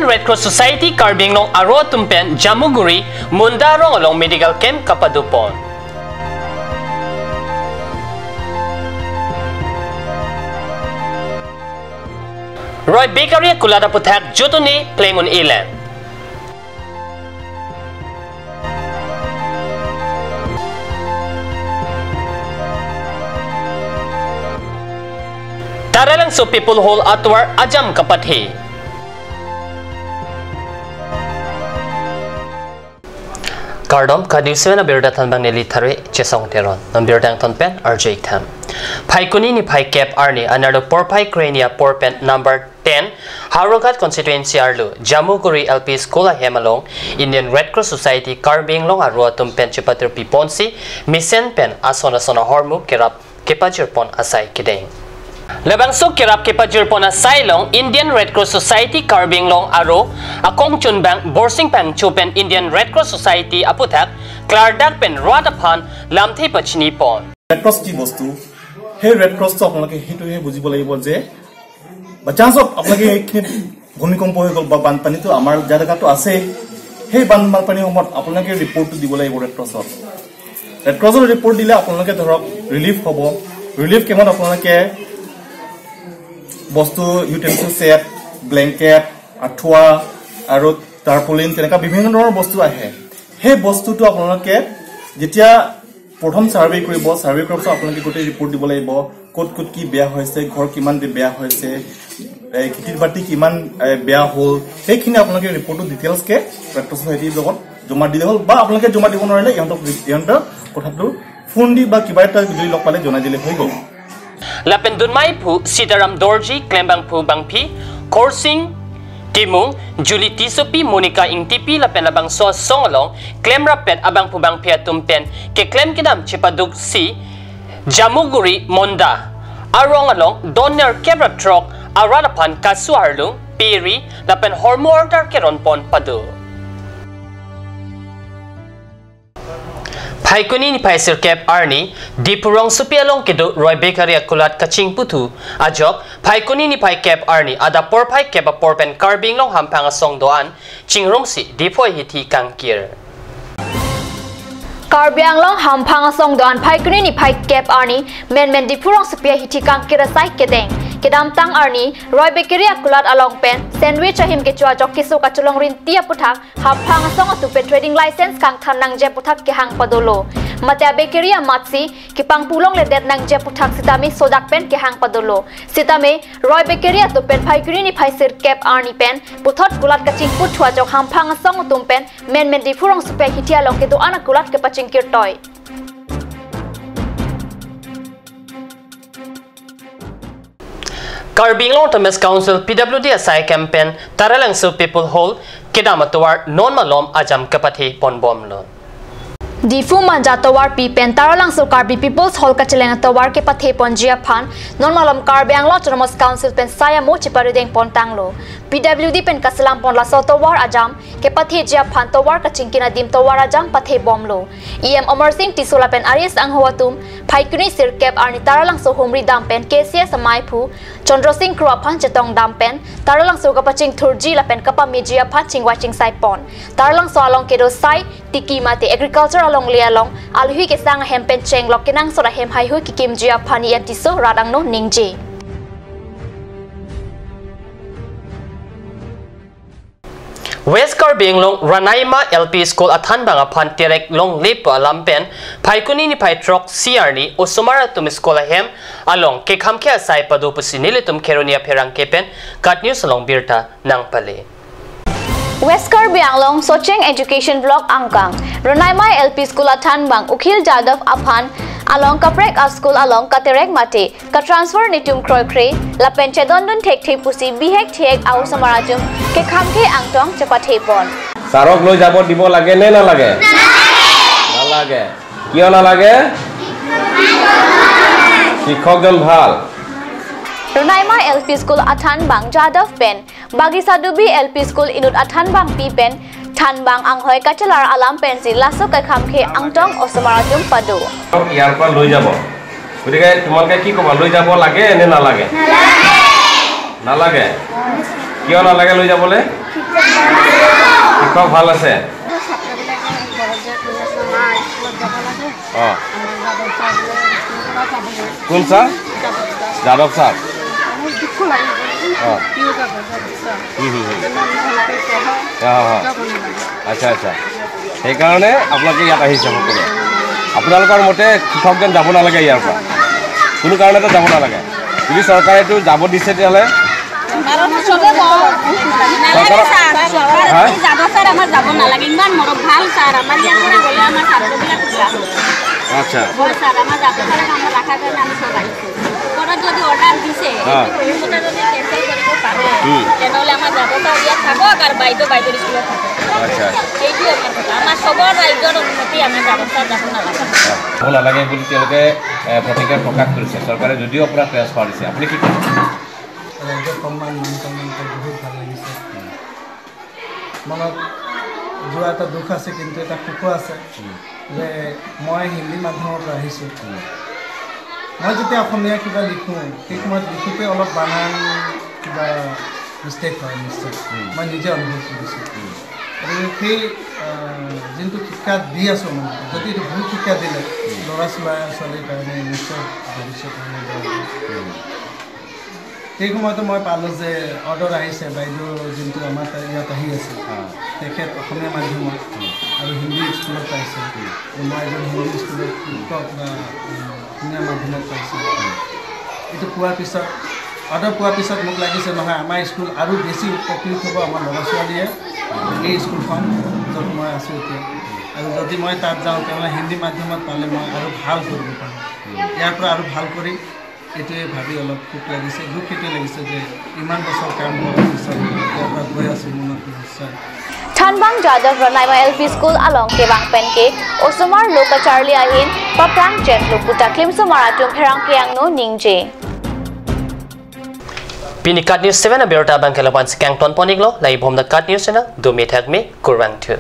Indian Red Cross Society Karbi Anglong aro tumpen Jamuguri Munda rong along medical camp kapadupon. Roy Bakery kulada puthak jotoni playmun ilan. Taralang so people hall atwar ajam kapathe. Kardom ka news 7 birda thanbang neli thare chesong teron nam birdang thonpen RJ tham. Phaikuni ni phai cap arni anardo porphai crania porpen number 10 Haroghat constituency arlu Jamuguri LP School hemalong Indian Red Cross Society Karbi Anglong arua tumpen chipatir piponsi mission pen asona sona hormu kerap kepajir pon asai kideng. Lebangso kerap kepajir pon asai long Indian Red Cross Society Karbi Anglong aro akong chunbang borsing pang chupen Indian Red Cross Society aputhak klardak pen ruadapan lamthi pachni pon. Red Cross কি বস্তু সেই red ক্ৰছটো আপোনালোকে সেইটোহে বুজিব লাগিব যে বা chance of আপোনালোকে এইখিনি ভূমিকম্প হৈ গ'ল বা বানপানীটো আমাৰ জেগাটো আছে, সেই বানপানীৰ সময়ত আপোনালোকে ৰিপৰ্টটো দিব লাগিব ৰেড ক্ৰছত। ৰেড ক্ৰছৰ ৰিপৰ্ট দিলে আপোনালোকে ধৰক ৰিলিফ হ'ব। ৰিলিফ কেম্পত আপোনালোকে বস্তু ইউটেনচিল ছেট, ব্লেংকেট, আঁঠুৱা আৰু টাৰ্পলিন তেনেকুৱা বিভিন্ন ধৰণৰ বস্তু আহে। সেই বস্তুটো আপোনালোকে যেতিয়া প্ৰথম চাৰ্ভে কৰিব, চাৰ্ভে কৰাৰ পিছত আপোনালোকে গোটেই ৰিপৰ্ট দিব লাগিব, ক'ত ক'ত কি বেয়া হৈছে, ঘৰ কিমান বেয়া হৈছে, খেতি বাতি কিমান বেয়া হ'ল, সেইখিনি আপোনালোকে ৰিপৰ্টটো ডিটেইলছকে ৰেড ক্ৰছ ছ'চাইটিৰ লগত জমা দিলে হ'ল। বা আপোনালোকে জমা দিব নোৱাৰিলে ইহঁতৰ কথাটো ফোন দি বা কিবা এটা যদি লগ পালে জনাই দিলে হৈ গ'ল। Lapen Dunmai Phu Sitaram Dorji Klembang Phu Bangphi Korsing Timung Julie Tisopi Monica Ingtipi lapen labang so song along Klem Rapet Abang Phu Bangphi atumpen ke Klem Kidam Chipaduk Si Jamuguri Monda Arong along Donner Kebra Truck Aradapan Kasu Arlung Piri lapen Hormor Dar Keron Pon Padu. Phaikuni ni phaisir cap arni dipurong supialong kedu Roy Bakery kulat kaching puthu ajok phaikuni ni phai cap arni ada por phai cap porpen Karbi Anglong hampang song doan chingrong si diphoi hithi kangkir. Karbi Anglong hampang song doan phaikuni ni phai cap arni men men dipurong supia hithi kangkir sai kedeng kedam tang arni Roy Bakery kulat along pen sandwich ahim ke chua jok kisu kachulong rin tia puthak hampang song tu pe trading license kang thanang je puthak ke hang padolo matya bakery matsi ki pangpulong le det nang je puthak sitami sodak pen ke hang padolo sitame Roy Bakery tu pen phaikuni ni phaisir cap arni pen puthot kulat kaching puthwa jok hampang song tum pen men men difurong supe hitia long ke do ana kulat ke pachingkir toy. Karbi Anglong Autonomous Council PWD Asai campaign Taralangsu People Hall Kedamatuar non malom ajam kapathe ponbom lon. Difu manja towar pi pen Taralangsu Karbi People's Hall kacheleng towar ke pathe ponjia phan non malom Karbi Anglong Autonomous Council pen saya mo chiparideng pon tanglo PWD pen kaslam pon la so towar ajam ke pathe jia phan towar kachingkina dim towar ajam pathe bomlo EM Amar Singh Tisola pen Aries Anghoatum Phaikuni sir cap arni Taralangsu Humri dam pen KCS Maiphu Chandra Singh Krua phan chetong dam pen Taralangsu kapaching Thurji la pen kapa mijia phan chingwa ching sai pon Taralangsu along kedo sai tiki mate agriculture along le along alhui ke sang hem pen cheng lok kenang sora hem hai hui ki kim jia phani em tiso radang no ningje. West Karbi Anglong Ranaima LP School athan banga phan terek long lip lampen phaikuni ni phai truck CR ni osomara tum school hem along ke khamkhe asai padu pusinile tum kheronia pherang kepen kat news along birta nangpale. West Karbi Anglong Socheng Education Block Angkang Ranaima LP School athan bang Ukhil Jadav aphan along kaprek a school along katerek mate ka transfer nitum kroi khre lapen chedondon thek thek pusi bihek thek au samarajum ke khamke angtong chapathe pon sarok loi jabo dibo lage ne na lage nalage kiyo nalage শিক্ষকজন ভাল। Ranaima LP School athan bang Jadav pen Bagisa Dubi LP School inut athan bang pi pen than bang anghoi kachalar alam pen si laso ka khamkhe angtong osamarajum padu ইয়াৰ পৰা লৈ যাব। গতিকে তোমালোকে কি ক'বা, লৈ যাব লাগে নে নালাগে? নালাগে। কিয় নালাগে লৈ যাবলৈ? শিক্ষক ভাল আছে। কোন ছাৰ? যাদৱ ছাৰ। আচ্ছা আচ্ছা, সেইকাৰণে আপোনালোকে ইয়াত আহিছে সকলোৱে। আপোনালোকৰ মতে শিক্ষকজন যাব নালাগে ইয়াৰ পৰা, কোনো কাৰণতে যাব নালাগে। যদি চৰকাৰে এইটো যাব দিছে তেতিয়াহ'লে আচ্ছা যদি অৰ্ডাৰ দিছে যদি কেনচেল কৰিব পাৰে তেনেহ'লে আমাৰ যাদৱ ছাৰ ইয়াত থাকক আৰু বাইদেউ বাইদেউৰ স্কুলত থাকক। সেইটোৱে আমাৰ কথা। আমাৰ চবৰ ৰাইজৰ অনুমতি আমাৰ যাদৱ ছাৰ যাব নালাগে। যাব নালাগে বুলি তেওঁলোকে প্ৰতিক্ৰিয়া প্ৰকাশ কৰিছে। চৰকাৰে যদিও আপোনাক ট্ৰেন্সফাৰ দিছে, আপুনি কি ক'ব? ৰাইজৰ সন্মান, মান সন্মান পাই বহুত ভাল লাগিছে। মনত যোৱা এটা দুখ আছে, কিন্তু এটা সুখো আছে যে মই হিন্দী মাধ্যমৰ পৰা আহিছোঁ। মই যেতিয়া অসমীয়া কিবা লিখোঁ, সেই সময়ত লিখোঁতে অলপ বানান কিবা মিষ্টেক হয় নিশ্চয়, মই নিজে অনুভৱ কৰিছোঁ। গতিকে সেই যোনটো শিক্ষা দি আছোঁ, মানে যদি এইটো ভুল শিক্ষা দিলে ল'ৰা ছোৱালীৰ কাৰণে নিশ্চয় ভৱিষ্যত কাৰণে বেয়া হ'ব। সেই সময়তো মই পালোঁ যে অৰ্ডাৰ আহিছে, বাইদেউ যোনটো আমাৰ ইয়াত আহি আছে তেখেত অসমীয়া মাধ্যমত আৰু হিন্দী স্কুলত পাইছে, মই এজন হিন্দী স্কুলত শিক্ষক বা অসমীয়া মাধ্যমত পাইছোঁ। এইটো পোৱাৰ পিছত, অৰ্ডাৰ পোৱাৰ পিছত মোক লাগিছে নহয় আমাৰ স্কুল আৰু বেছি উপকৃত হ'ব, আমাৰ ল'ৰা ছোৱালীয়ে এই স্কুলখন য'ত মই আছোঁ এতিয়া। আৰু যদি মই তাত যাওঁ তেনেহ'লে হিন্দী মাধ্যমত পালে মই আৰু ভাল কৰিব পাৰোঁ, ইয়াৰ পৰা আৰু ভাল কৰি, এইটোৱে ভাবি অলপ সুখ লাগিছে। দুখ এইটোৱে লাগিছে যে ইমান বছৰ কাম কৰাৰ পিছত ইয়াৰ পৰা গৈ আছোঁ, মনত নিশ্চয়। Thanbang Jadav Ranaima LP School along Kebang Penke Osomar Loka Charlie Ahin Paprang Jet Luputa Klimso Maratum Pherang Kiang no Ningje. Pini Kat News 7 a berta bang kelapan sekang ton poniklo lai bom da Kat News channel do me tag me kurang tu.